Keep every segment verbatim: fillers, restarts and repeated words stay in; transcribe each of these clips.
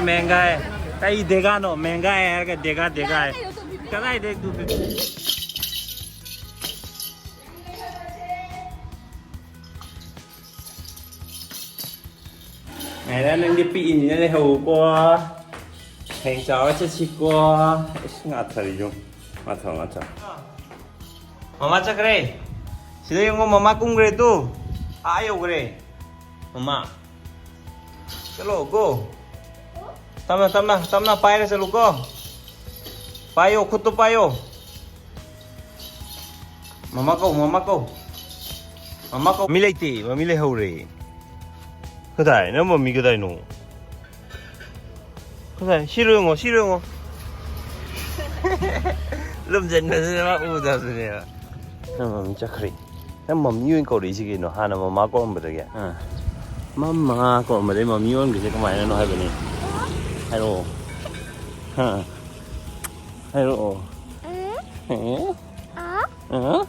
महंगा है। कई देगा नो, महंगा है यार, देगा, देगा है। ꯀꯗꯥꯏꯗꯩ ꯇꯨ ꯐꯤꯐꯇꯤ? ꯉꯥꯏꯔ, ꯅꯪꯗꯤ ꯄꯤꯛꯏꯅꯤꯅ ꯂꯩꯍꯧꯀꯣ꯫ ꯍꯌꯦꯡ ꯆꯥꯎꯔ ꯆꯠꯁꯤꯀꯣ꯫ ꯑꯁ, ꯉꯥꯊꯔꯤꯗꯣ꯫ ꯉꯥꯊꯔꯣ, ꯉꯥꯊꯔꯣ꯫ ꯃꯃꯥ ꯆꯠꯈ꯭ꯔꯦ꯫ ꯁꯤꯗ ꯌꯦꯡꯉꯣ, ꯃꯃꯥ ꯀꯨꯝꯈ꯭ꯔꯦ ꯇꯨ꯫ ꯑꯥ ꯌꯧꯈ꯭ꯔꯦ꯫ ꯃꯃꯥ꯫ ꯆꯠꯂꯣ, go꯫ ꯇꯞꯅ, ꯇꯞꯅ, ꯇꯞꯅ ꯄꯥꯏꯔ ꯆꯠꯂꯨꯀꯣ꯫ ꯄꯥꯏꯌꯣ, ꯈꯨꯠꯇꯣ ꯄꯥꯏꯌꯣ꯫ ꯃꯃꯥ ꯀꯧ, ꯃꯃꯥ ꯀꯧ꯫ ꯃꯃꯥ ꯀꯧ꯫ ꯃꯤ ꯂꯩꯇꯦ, ꯃꯃꯤ ꯂꯩꯍꯧꯔꯦ꯫ ꯀꯗꯥꯏ? ꯅꯪ ꯃꯃꯤ ꯀꯗꯥꯏꯅꯣ? ꯀꯗꯥꯏ? ꯁꯤꯔꯣ ꯌꯦꯡꯉꯣ, ꯁꯤꯔꯣ ꯌꯦꯡꯉꯣ꯫ ꯂꯨꯝꯖꯟꯕꯁꯤꯅ ꯃꯥ ꯎꯗꯕꯗꯨꯅꯦꯕ꯫ ꯅꯪ ꯃꯃꯤ ꯆꯠꯈ꯭ꯔꯦ꯫ ꯅꯪ ꯃꯃꯤ ꯑꯣꯏꯅ ꯀꯧꯔꯛꯏꯁꯤ ꯀꯩꯅꯣ? ꯍꯥꯟꯅ ꯃꯃꯥ ꯀꯧꯔꯝꯕꯗꯒꯤ꯫ ꯑꯥ꯫ ꯃꯃꯥ ꯀꯧꯔꯝꯕꯗꯒꯤ ꯃꯃꯤ ꯑꯣꯟꯈ꯭ꯔꯤꯁꯦ ꯀꯃꯥꯏꯅꯅꯣ ꯍꯥꯏꯕꯅꯤ꯫ ꯍꯥꯏꯔꯛꯑꯣ꯫ ꯍꯥ꯫ ꯍꯥꯏꯔꯛꯑꯣ꯫ ꯎꯝ꯫ ꯑꯦ? ꯑꯥ? ꯑꯥ?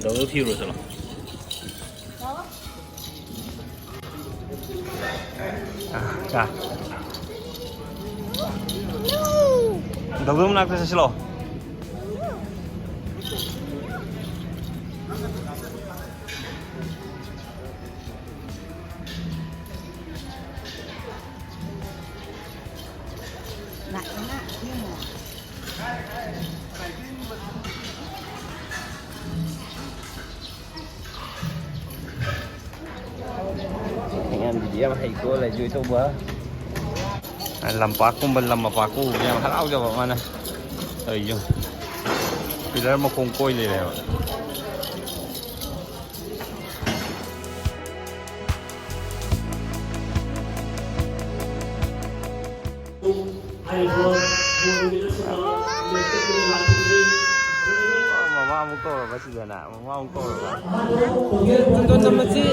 ꯗꯧꯗꯧ ꯊꯤꯔꯨꯔꯣ ꯆꯠꯂꯣ꯫ ꯑꯥ, ꯆꯥ꯫ ꯗꯧꯗꯧ ꯃꯅꯥꯛꯇ ꯆꯠꯁꯤꯂꯣ꯫ ꯑꯉꯥꯡꯗꯨꯗꯤ ꯌꯥꯝ ꯍꯩꯀꯣ, ꯂꯥꯏꯖꯣꯏ ꯇꯧꯕ꯫ ꯂꯝꯄꯥꯛꯀꯨꯝꯕ, ꯂꯝ ꯃꯄꯥꯛꯀꯨꯝꯕ ꯌꯥꯝ ꯍꯔꯥꯎꯖꯕ ꯃꯥꯅ ꯇꯧꯔꯤꯁꯦ꯫ ꯄꯤꯂꯔ ꯃꯈꯣꯡ ꯀꯣꯏ ꯂꯩꯔꯦꯕ꯫ ꯃꯃꯥ ꯑꯃꯨꯛ ꯀꯧꯔꯕ ꯁꯤꯗꯅ? ꯃꯃꯥ ꯑꯃꯨꯛ ꯀꯧꯔꯕ? ꯅꯝꯗꯣꯟ ꯅꯝꯕꯁꯤ꯫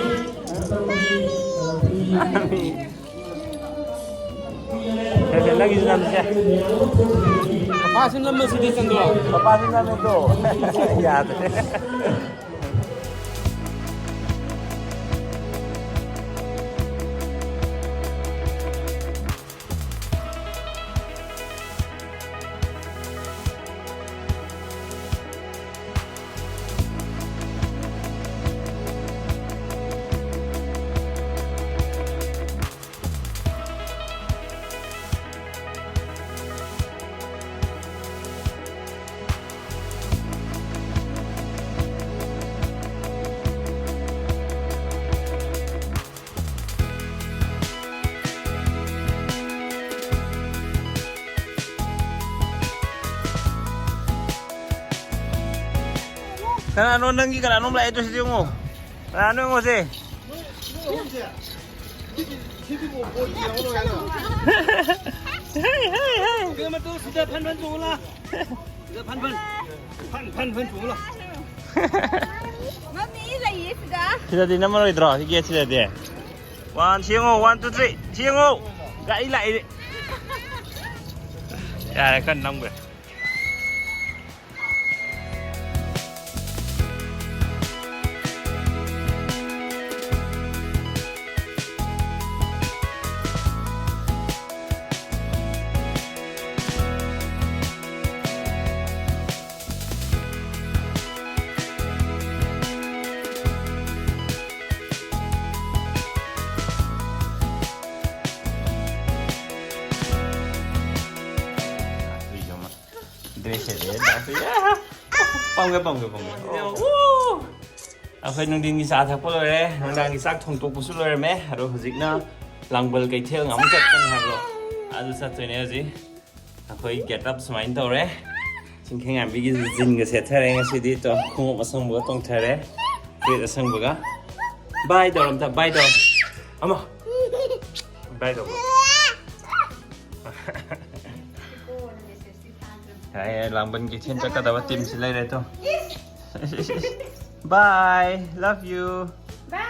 ꯁꯦ, ꯁꯦ, ꯅꯪꯒꯤꯁꯨ ꯅꯝꯁꯦ꯫ ꯄꯄꯥꯁꯨ ꯅꯝꯃꯁꯤꯗꯤ ꯆꯟꯗ꯭ꯔꯣ? ꯄꯄꯥꯁꯨ ꯅꯝꯃꯦ ꯇꯣ꯫ ꯌꯥꯗ꯭ꯔꯦ꯫ ꯀꯅꯥꯅꯣ ꯅꯪꯒꯤ ꯀꯅꯥꯅꯣꯝ ꯂꯥꯛꯑꯦ ꯇꯨ ꯁꯤꯗꯤ ꯌꯦꯡꯉꯣ꯫ ꯀꯅꯥꯅꯣ ꯌꯦꯡꯉꯣꯁꯦ꯫ ꯀꯩꯅꯣ ꯃꯇꯨ ꯁꯤꯗ ꯐꯟ ꯐꯟ ꯆꯣꯡꯉꯨ ꯂꯥ꯫ ꯁꯤꯗ ꯐꯟ ꯐꯟ꯫ ꯐꯟ ꯐꯟ ꯐꯟ ꯆꯣꯡꯉꯨ ꯂꯥ꯫ ꯃꯃꯤ ꯂꯩꯌꯦ ꯁꯤꯗ꯫ ꯁꯤꯗꯗꯤ ꯅꯝꯃꯔꯣꯏꯗ꯭ꯔꯣ? ꯁꯤ ꯒꯦꯠꯁꯤꯗꯗꯤ꯫ One, ꯁꯤ ꯌꯦꯡꯉꯣ, one, two, three꯫ ꯁꯤ ꯌꯦꯡꯉꯣ꯫ ꯒꯥꯔꯤ ꯂꯥꯛꯏ꯫ ꯌꯥꯔꯦ, ꯀꯟꯅ ꯅꯝꯈ꯭ꯔꯦ꯫ Dress ꯁꯦꯠꯂꯦ, ꯗꯥꯟꯁ ꯇꯧ-, ꯄꯥꯝꯒꯦ, ꯄꯥꯝꯒꯦ, ꯄꯥꯝꯒꯦ꯫ ꯑꯣ, ꯎ! ꯑꯩꯈꯣꯏ ꯅꯨꯡꯊꯤꯟꯒꯤ ꯆꯥ ꯊꯛꯄ ꯂꯣꯏꯔꯦ, ꯅꯨꯡꯗꯥꯡꯒꯤ ꯆꯥꯛ ꯊꯣꯡꯗꯣꯛꯄꯁꯨ ꯂꯣꯏꯔꯝꯃꯦ꯫ ꯑꯗꯣ ꯍꯧꯖꯤꯛꯅ ꯂꯥꯡꯕꯜ ꯀꯩꯊꯦꯜ ꯉꯥꯃꯨ ꯆꯠꯀꯅꯤ ꯍꯥꯏꯕꯗꯣ, ꯑꯗꯨ ꯆꯠꯇꯣꯏꯅꯦ ꯍꯧꯖꯤꯛ꯫ ꯑꯩꯈꯣꯏ ꯒꯦꯠ ꯑꯞ ꯁꯨꯃꯥꯏꯅ ꯇꯧꯔꯦ꯫ ꯆꯤꯡꯈꯩꯉꯥꯟꯕꯤꯒꯤ ꯖꯤꯟꯒ ꯁꯦꯠꯊꯔꯦ ꯉꯁꯤꯗꯤ꯫ ꯇꯣ, ꯈꯣꯡꯎꯞ ꯑꯁꯪꯕꯒ ꯇꯣꯡꯊꯔꯦ꯫ ꯐꯨꯔꯤꯠ ꯑꯁꯪꯕꯒ꯫ ꯕꯥꯏ ꯇꯧꯔꯣ ꯑꯝꯇ, ꯕꯥꯏ ꯇꯧꯔꯣ꯫ ꯑꯃ꯫ ꯕꯥꯏ ꯇꯧꯔꯣ꯫ ꯌꯥꯏ, ꯌꯥꯏ, ꯂꯥꯡꯕꯟ ꯀꯩꯊꯦꯜ ꯆꯠꯀꯗꯕ ꯇꯤꯝꯁꯤ ꯂꯩꯔꯦ ꯇꯣ꯫ Bye, love you꯫ Bye꯫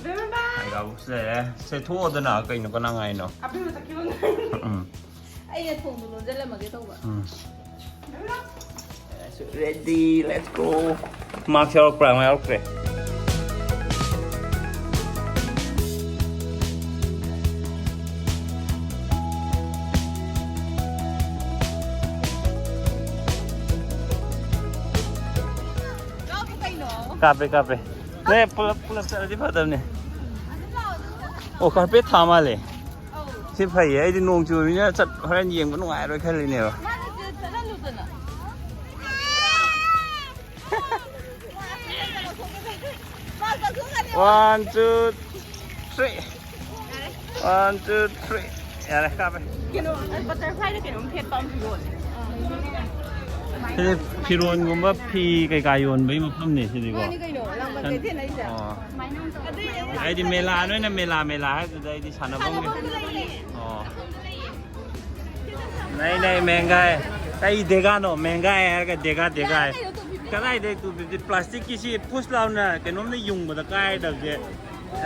ꯕꯥꯏ ꯕꯥꯏ꯫ ꯑꯩ ꯒꯥꯕꯨꯛꯁꯨ ꯂꯩꯔꯦ꯫ ꯁꯦ, ꯊꯣꯛꯑꯣꯗꯅ, ꯀꯩꯅꯣ ꯀꯅꯥ ꯉꯥꯏꯅꯣ? ꯑꯕꯦꯝꯃ ꯆꯠꯈꯤꯕ ꯉꯥꯏ꯫ ꯎꯝ꯫ ꯑꯩꯅ ꯊꯣꯡꯗꯣ ꯂꯣꯟꯁꯤꯜꯂꯝꯃꯒꯦ ꯇꯧꯕ꯫ ꯎꯝ꯫ Ready, let's go꯫ Mask ꯌꯥꯎꯔꯛꯄ꯭ꯔꯥ? ꯑꯃ ꯌꯥꯎꯔꯛꯇ꯭ꯔꯦ꯫ ꯀꯥꯞꯄꯦ, ꯀꯥꯞꯄꯦ꯫ ꯅꯣꯏ ꯄꯨꯂꯞ, ꯄꯨꯂꯞ ꯆꯠꯂꯗꯤ ꯐꯗꯕꯅꯦ꯫ ꯑꯣ, ꯀꯥꯔꯄꯦꯠ ꯊꯥ ꯃꯥꯜꯂꯦ꯫ ꯁꯤ ꯐꯩꯌꯦ, ꯑꯩꯗꯤ ꯅꯣꯡ ꯆꯨꯕꯅꯤꯅ ꯆꯠ-, ꯍꯣꯔꯦꯟ ꯌꯦꯡꯕ ꯅꯨꯡꯉꯥꯏꯔꯣꯏ ꯈꯜꯂꯤꯅꯦꯕ꯫ ꯃꯥꯅ ꯁꯤꯗ ꯆꯠꯍꯜꯂꯨꯗꯅ꯫ One, two, three꯫ One, two, three꯫ ꯌꯥꯔꯦ, ꯀꯥꯞꯄꯦ꯫ ꯀꯩꯅꯣ, butterflyꯗ ꯀꯩꯅꯣꯝ ꯊꯦꯠꯄ ꯑꯃꯁꯨ ꯌꯣꯜꯂꯦ꯫ ꯁꯤꯗꯤ ꯐꯤꯔꯣꯟꯒꯨꯝꯕ, ꯐꯤ ꯀꯩꯀꯥ ꯌꯣꯟꯕꯒꯤ ꯃꯐꯝꯅꯤ ꯁꯤꯗꯤꯀꯣ꯫ ꯃꯥꯅꯤ ꯀꯩꯅꯣ, ꯂꯥꯡꯕꯟ ꯁꯟ-, ꯀꯩꯊꯦꯜ ꯍꯥꯏꯁꯦ꯫ ꯑꯣ꯫ ꯑꯗꯨꯏꯅꯦ꯫ ꯑꯩꯗꯤ ꯃꯦꯂꯥ, ꯅꯣꯏꯅ ꯃꯦꯂꯥ, ꯃꯦꯂꯥ ꯍꯥꯏꯕꯗꯨꯗ ꯑꯩꯗꯤ ꯁꯥꯟꯅꯐꯝꯒꯤ꯫ ꯁꯥꯟꯅꯐꯝꯗ ꯂꯩꯌꯦ꯫ ꯑꯣ꯫ ꯅꯩ ꯅꯩ ꯃꯦꯡꯒꯥꯏ꯫ ꯑꯩ ꯗꯦꯒꯥꯅꯣ, ꯃꯦꯡꯒꯥꯏ ꯍꯥꯏꯔꯒ ꯗꯦꯒꯥ, ꯗꯦꯒꯥ ꯍꯥꯏ꯫ ꯀꯗꯥꯏꯗꯩ two fifty? ꯄ꯭ꯂꯥꯁꯇꯤꯛꯀꯤ ꯁꯤ ꯐꯨꯁ ꯂꯥꯎꯅ ꯀꯩꯅꯣꯝꯅ ꯌꯨꯡꯕꯗ ꯀꯥꯏꯗꯕꯁꯦ꯫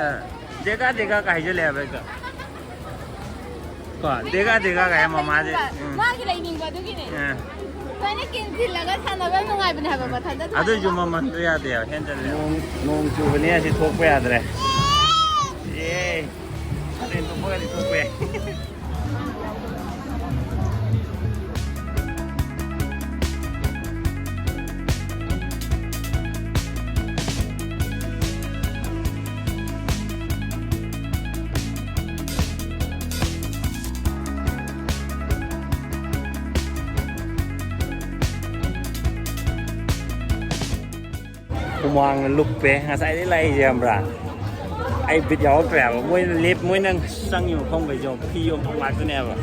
ꯑ, ꯗꯦꯒꯥ ꯗꯦꯒꯥ ꯀꯥꯏꯁꯤꯜꯂꯦ ꯍꯥꯏꯕ ꯍꯦꯛꯇ꯫ ꯀꯣ, ꯗꯦꯒꯥ ꯗꯦꯒꯥ ꯀꯥꯏ ꯃꯃꯥꯁꯦ꯫ ꯎꯝ꯫ ꯃꯥꯒꯤ ꯂꯩꯅꯤꯡꯕ ꯑꯗꯨꯒꯤꯅꯦ꯫ ꯑ꯫ ꯂꯣꯏꯅ ꯀꯤꯟꯁꯤꯜꯂꯒ ꯁꯥꯟꯅꯕ ꯌꯥꯝ ꯅꯨꯡꯉꯥꯏꯕꯅꯦ ꯍꯥꯏꯕ ꯃꯊꯟꯇ ꯑꯗꯨꯏꯁꯨ ꯁꯥꯟꯅꯕ꯫ ꯃꯃꯟꯗꯣ ꯌꯥꯗꯦꯕ, ꯍꯦꯟꯖꯜꯂꯦ꯫ ꯅꯣꯡ, ꯅꯣꯡ ꯆꯨꯕꯅꯦ ꯑꯁꯤ ꯊꯣꯛꯄ ꯌꯥꯗ꯭ꯔꯦ꯫ ꯑꯦ, ꯀꯥꯂꯦꯟ ꯊꯣꯛꯄꯒꯗꯤ ꯊꯣꯛꯄ ꯌꯥꯏ꯫ ꯍꯨꯃꯥꯡꯅ ꯂꯨꯞꯄꯦ ꯉꯁꯥꯏꯗꯩ ꯂꯥꯛꯏꯁꯦ, ꯈꯪꯕ꯭ꯔꯥ? ꯑꯩ ꯕꯤꯠ ꯌꯥꯎꯔꯛꯇ꯭ꯔꯦ ꯍꯥꯏꯕ꯫ ꯃꯣꯏꯅ ꯂꯦꯞ-, ꯃꯣꯏꯅ ꯆꯪꯉꯤꯕ ꯃꯐꯝꯈꯩꯁꯦ ꯌꯦꯡꯉꯣ, ꯐꯤ ꯌꯣꯟꯐꯝ ꯉꯥꯛꯇꯅꯦ ꯍꯥꯏꯕ꯫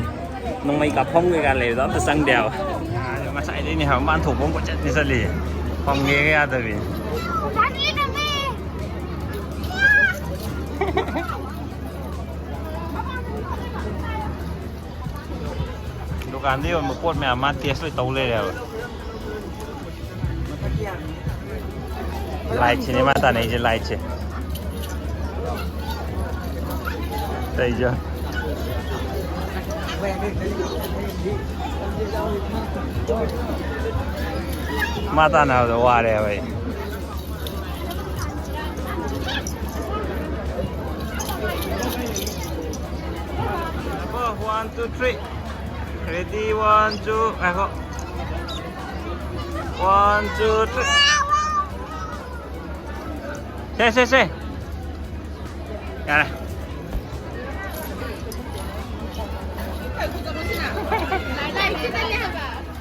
ꯅꯣꯡꯃꯩ ꯀꯥꯞꯐꯝ ꯀꯩꯀꯥ ꯂꯩꯕꯗꯣ ꯑꯝꯇ ꯆꯪꯗꯦ ꯍꯥꯏꯕ꯫ ꯉꯁꯥꯏꯗꯩꯅꯦ ꯍꯥꯏꯕ ꯃꯥꯅ ꯊꯣꯛꯄ ꯑꯃ ꯀꯣꯏꯆꯠꯅꯤ ꯆꯠꯂꯤꯁꯦ꯫ ꯐꯝꯒꯦꯒ ꯌꯥꯗꯕꯤ꯫ ꯗꯨꯀꯥꯟꯗ ꯌꯣꯟꯕ ꯄꯣꯠ ꯃꯌꯥꯝ ꯃꯥ ꯇꯦꯁ ꯂꯣꯏ ꯇꯧ ꯂꯩꯔꯦꯕ꯫ ꯂꯥꯏꯠꯁꯤꯅꯦ ꯃꯥ ꯇꯥꯟꯅꯩꯁꯦ, ꯂꯥꯏꯠꯁꯦ꯫ ꯇꯩꯖ꯫ ꯃꯥ ꯇꯥꯟꯅꯕꯗ ꯋꯥꯔꯦꯕ ꯑꯩ꯫ One, two, three. Ready, one, two, ꯉꯥꯏꯈꯣ꯫ One, two, three. ꯁꯦ, ꯁꯦ, ꯁꯦ꯫ ꯌꯥꯔꯦ꯫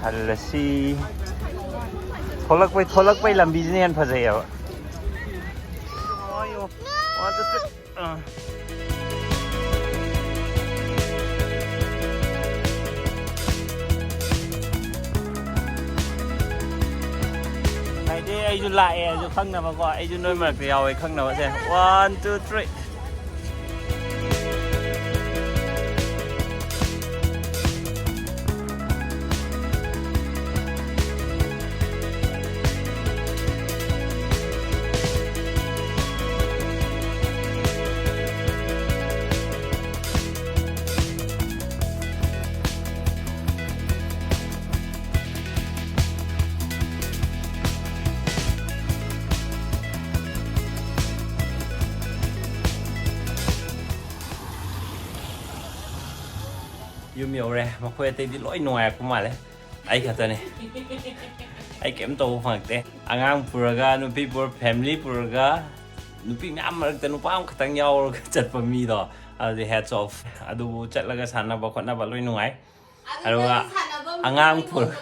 ꯍꯜꯂꯁꯤ꯫ ꯊꯣꯛꯂꯛꯄꯩ, ꯊꯣꯛꯂꯛꯄꯩ ꯂꯝꯕꯤꯁꯤꯅ ꯍꯦꯟꯅ ꯐꯖꯩꯌꯦꯕ꯫ One, two, three. ꯑꯥ꯫ ꯑꯩꯁꯨ ꯂꯥꯛꯑꯦ ꯑꯗꯨ ꯈꯪꯅꯕꯀꯣ, ꯑꯩꯁꯨ ꯅꯣꯏ ꯃꯔꯛꯇ ꯌꯥꯎꯋꯦ ꯈꯪꯅꯕꯁꯦ꯫ One, two, three. ꯌꯨꯝ ꯌꯧꯔꯦ꯫ ꯃꯈꯣꯏ ꯑꯇꯩꯗꯤ ꯂꯣꯏ ꯅꯨꯡꯉꯥꯏꯔꯛꯄ ꯃꯥꯜꯂꯦ, ꯑꯩ ꯈꯛꯇꯅꯦ꯫ ꯑꯩ ꯀꯩꯝ ꯇꯧꯕ ꯐꯪꯉꯛꯇꯦ꯫ ꯑꯉꯥꯡ ꯄꯨꯔꯒ, ꯅꯨꯄꯤ ꯄꯨꯔ, ꯐꯦꯃꯤꯂꯤ ꯄꯨꯔꯒ, ꯅꯨꯄꯤ ꯃꯌꯥꯝ ꯃꯔꯛꯇ ꯅꯨꯄꯥ ꯑꯃꯈꯛꯇꯪ ꯌꯥꯎꯔꯒ ꯆꯠꯄ ꯃꯤꯗꯣ, ꯑꯗꯨꯗꯤ hats off꯫ ꯑꯗꯨꯕꯨ ꯆꯠꯂꯒ ꯁꯥꯟꯅꯕ ꯈꯣꯠꯅꯕ ꯂꯣꯏ ꯅꯨꯡꯉꯥꯏ꯫ ꯑꯗꯨꯒ ꯑꯉꯥꯡ ꯄꯨꯔ-